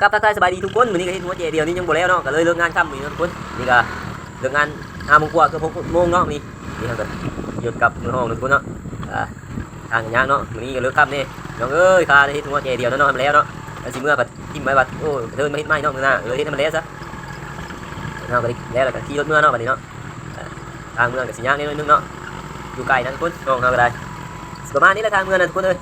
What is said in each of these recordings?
ກັບທັກທາຍສະບາຍດີທຸກຄົນ. ມື້ນີ້ກໍເຮັດຫົວແຈດຽວນີ້ຍັງບໍ່ແລ້ວເນາະ ກໍເລີຍເລີກງານຄ່ຳມື້ນີ້ເນາະທຸກຄົນ. ນີ້ກໍເລີກງານຫ້າໂມງກວ່າ ເກືອບຫົກໂມງເນາະ. ນີ້ ນີ້ເຮົາກໍຍ້ອນກັບເມືອຫ້ອງເນາະທຸກຄົນເນາະ. ອ່າ ທາງກໍຍາກເນາະ ມື້ນີ້ກໍເລີກຄ່ຳແດ່. ນ້ອງເອີຍ ຄາໄດ້ເຮັດຫົວແຈດຽວເນາະ ໃຫ້ມັນແລ້ວເນາະ. ແລ້ວຊິເມືອ ກໍຖິ້ມໄວ້ວ່າ ໂອ້ ເທີນມາເຮັດໃໝ່ເນາະ ມື້ໜ້າ ເລີຍເຮັດໃຫ້ມັນແລ້ວຊະ. ເຮົາກໍໄດ້ແລ້ວ ແລ້ວກໍຂີ່ລົດເມືອເນາະບັດນີ້ເນາະ. ອ່າ ທາງເມືອກໍຊິຍາກແດ່ໜ້ອຍໜຶ່ງເນາະ ຢູ່ໄກນະທຸກຄົນ. ນ້ອງເຮົາກໍໄດ້ ປະມານນີ້ແຫຼະ ທາງເມືອນະທຸກຄົນເອີຍ.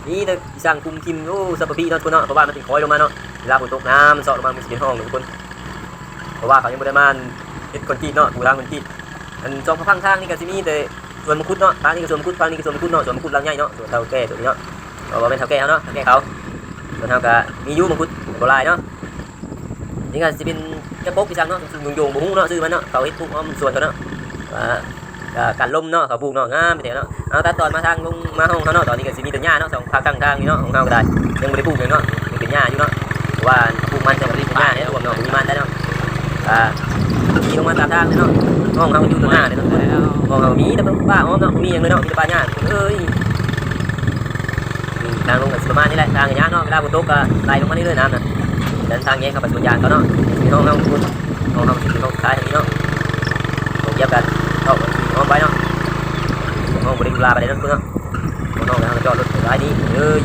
ມີແຕ່ອີ່ສັງຄຸມຄິມ ໂອ້ ສັບປະພີເນາະທຸກຄົນເນາະ. ເພາະວ່າມັນເປັນຄ້ອຍລົງມາເນາະ ເວລາຝົນຕົກນ້ຳມັນຊອກລົງມາ ມັນຊິເປັນຮ່ອງເນາະທຸກຄົນ. ເພາະວ່າເຂົາຍັງບໍ່ໄດ້ມາເຮັດຄອນກຣີດເນາະ ປູທາງຄອນກຣີດ. ອັນສອງຝັ່ງທາງນີ້ກໍຊິມີແຕ່ສວນມັງຄຸດເນາະ ທາງນີ້ກໍສວນມັງຄຸດ ທາງນີ້ກໍສວນມັງຄຸດເນາະ. ສວນມັງຄຸດຫຼັງໃຫຍ່ເນາະ ສວນເຖົ້າແກ່ຕົວນີ້ເນາະ ເພາະວ່າແມ່ນເຖົ້າແກ່ເຮົາເນາະ ເຖົ້າແກ່ເຂົາ. ສວນເຮົາກໍມີຢູ່ມັງຄຸດ ບໍ່ຫຼາຍເນາະ. ນີ້ກໍຊິເປັນຈັກປົກອີ່ສັງເນາະ ສູງໆໂຍງໆ ບໍ່ຮູ້ເນາະ ຊື່ມັນເນາະ. ເຂົາເຮັດປູກອ້ອມສວນເຂົາເນາະ ວ່າ ກໍກັນລົມເນາະ ເຂົາປູກເນາະ ງາມແທ້ເນາະ. ເອົາ ຕັດຕອນມາທາງລົງມາຫ້ອງເຮົາເນາະ. ຕອນນີ້ກໍຊິມີແຕ່ຫຍ້າເນາະ ສອງຂ້າງທາງນີ້ເນາະ. ຂອງເຮົາກໍໄດ້ຍັງບໍ່ໄດ້ປູກຫຍັງເນາະ ຍັງເປັນຫຍ້າຢູ່ເນາະ. ເພາະວ່າປູກມັນກໍບໍ່ໄດ້ເປັນຫຍ້າເດ້ ລວມເນາະ ບໍ່ມີມັນໄດ້ເນາະ. ອ່າ ຂີ່ລົງມາຕາມທາງເລີຍເນາະ. ຫ້ອງເຮົາຢູ່ຕໍ່ໜ້າເລີຍເນາະ ຫ້ອງເຮົາມີແຕ່ປ່າອ້ອມເນາະ ບໍ່ມີຫຍັງເລີຍເນາະ ມີແຕ່ປ່າຫຍ້າ. ເອີຍ ອືມ ທາງລົງກໍຊິປະມານນີ້ແຫຼະ ທາງກໍຍາກເນາະ ເວລາຝົນຕົກກໍໄຫຼລົງມານີ້ເລີຍນ້ຳນະ. ເດີນທາງແຍກເຂົ້າໄປສວນຢາງເຂົາເນາະ ມີຫ້ອງເຮົາ ຫ້ອງເຮົາຊິເປັນຫ້ອງທ້າຍທາງນີ້ເນາະ. ໂຮງຢຽບກັນເຂົ້າກໍຊິອ້ອມໄປເນາະ ຫ້ອງບໍ່ໄດ້ຫຼູຫຼາປານໃດເນາະ ທຸກຄົນເນາະ. ນ້ອງໆ ເຮົາກໍຈອດລົດໄວ້ນີ້ເລີຍ.